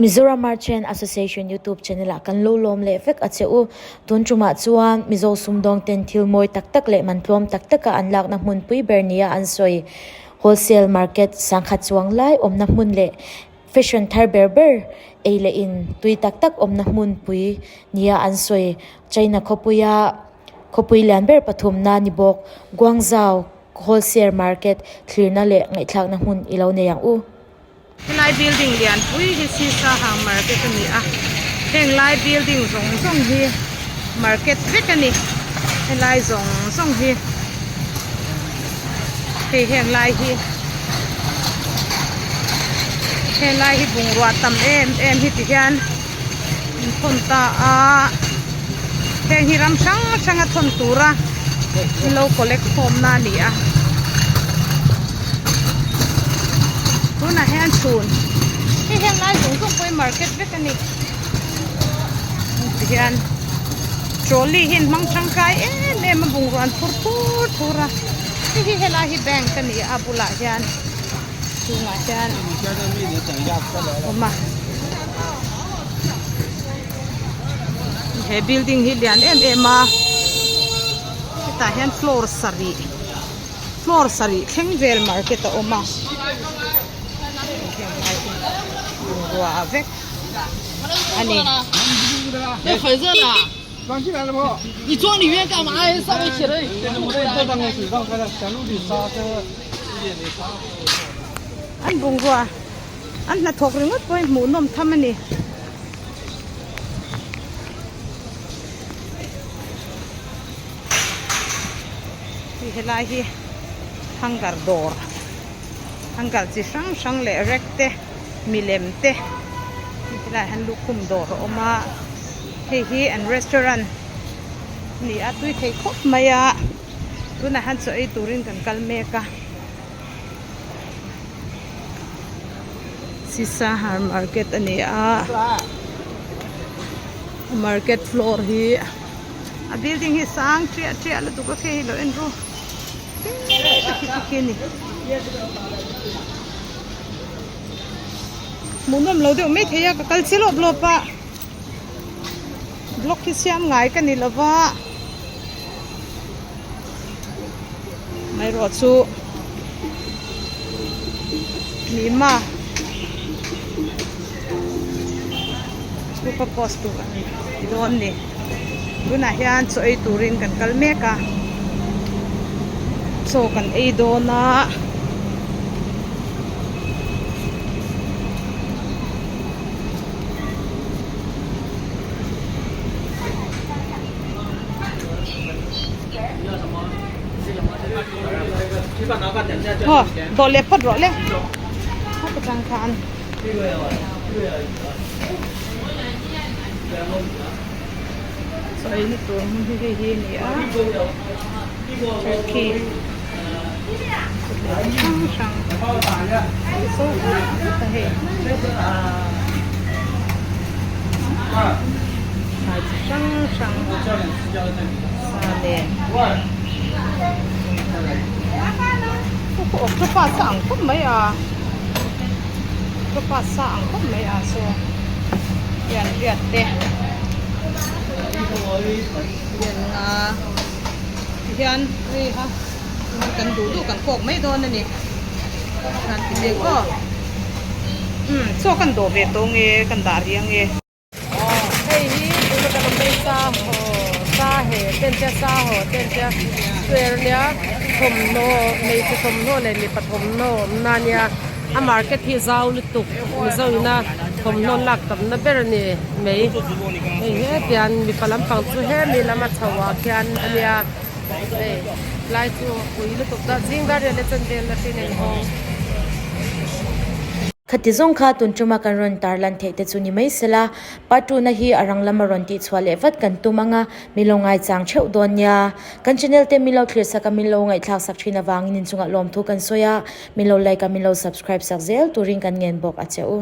Mizoram Merchant Association YouTube channel ah kan lo lawm leh vek a che u. Tun tumah chuan Mizo sumdawng ten thil mawi tak tak leh man tlawm tak taka an lakna hmunpui ber nia an sawi. Wholesale market sangkhat chuang lai awmna hmun leh fashion thar ber ber ei leh in tui tak tak awmna hmunpui nia an sawi. China khawpuia khawpui lian ber pathumna ni bawk Guangzhou wholesale market thlirna leh ngaihthlakna hmun i lo nei ang u. Helai building lianpui hi Sisa hang market a ni a, heng lai building zawng zawng hi market vek a ni, helai zawng zawng hi hei heng lai hi helai hi bungrua tam em em hi ti hian an thawn ta a, heng hi ram hrang hrang a thawn tura an lo collect khawm na a ni a tunah hian chhun hei heng lai zawng zawng pawh hi market vek a ni ti hian trolley hi an hmang tangkai em em a bungrua an phur thur thur a hei hi helai hi bank a ni a a bulah hian. Chungah hian awm a he building hi lian em em a hetah hian floor sarih floor sarih thleng vel market a awm a bungrua ah vek a ni. An bungrua an hnathawk ringawt pawhin hmuhnawm tham a ni. Hei helai hi hanger dawr hanger chi hrang hrang leh rek te milem te helaiah hian lukhum dawr a awm a hei hi an restaurant a ni a tui thei khawp mai a. Tunah hian chaw ei turin kan kal mek a Sisahar market a ni a market floor hi a building hi sang chiah chiah lutuk a khi hi lo en ru khi a ni hmuhnawm lo deuh maithei a ka kal chi lawp lawp a. Block hi siam ngai ka ni lova amaherawh chu mima chu ka post tur a ni dawn ni tunah hian chaw ei turin kan kal mek a chaw kan ei dawn a. Aw dawh leh phawt rawh le heta tang khan chaw ei na tur hmun hi hei hi a ni a turkey hrang hrang so good a hei. Thlai chi hrang hrang sa nen octopus a ang khawp mai a octopus a ang khawp mai a saw hian riat te hian nga tihian hei ha kan duh duh kan kawk mai dawn a ni kan ti bik aw umm chaw kan dawh ve tawh nge kan dah rih ange. Aw hei hi tuna kan awm mai sa haw sa he ten tia sa haw ten tia square ania thawmhnaw hmeichhe thawmhnaw leh mipa thawmhnaw awmna ania a market hi zau lutuk mizo ina thawmhnaw lak tamna ber a ni mai hei hetiang mipa lampang chu hemi lama chho ah khian ania. Hei lai chu pui lutuk ta zing dar riah leh chuan vel na hrin a inhawng. Khati zawng kha tun tuma kan rawn tar lan theih te chu ni mai sela, Patuna hi a rang lama rawn tihchhuah leh vat kan tum anga min lo ngaichang theuh dawn nia. Kan channel te min lo thlir sak a min lo ngaihthlak sak thin avangin inchungah lawmthu kan sawi a, min lo like a min lo subscribe sak zel turin kan ngen bawk a che u.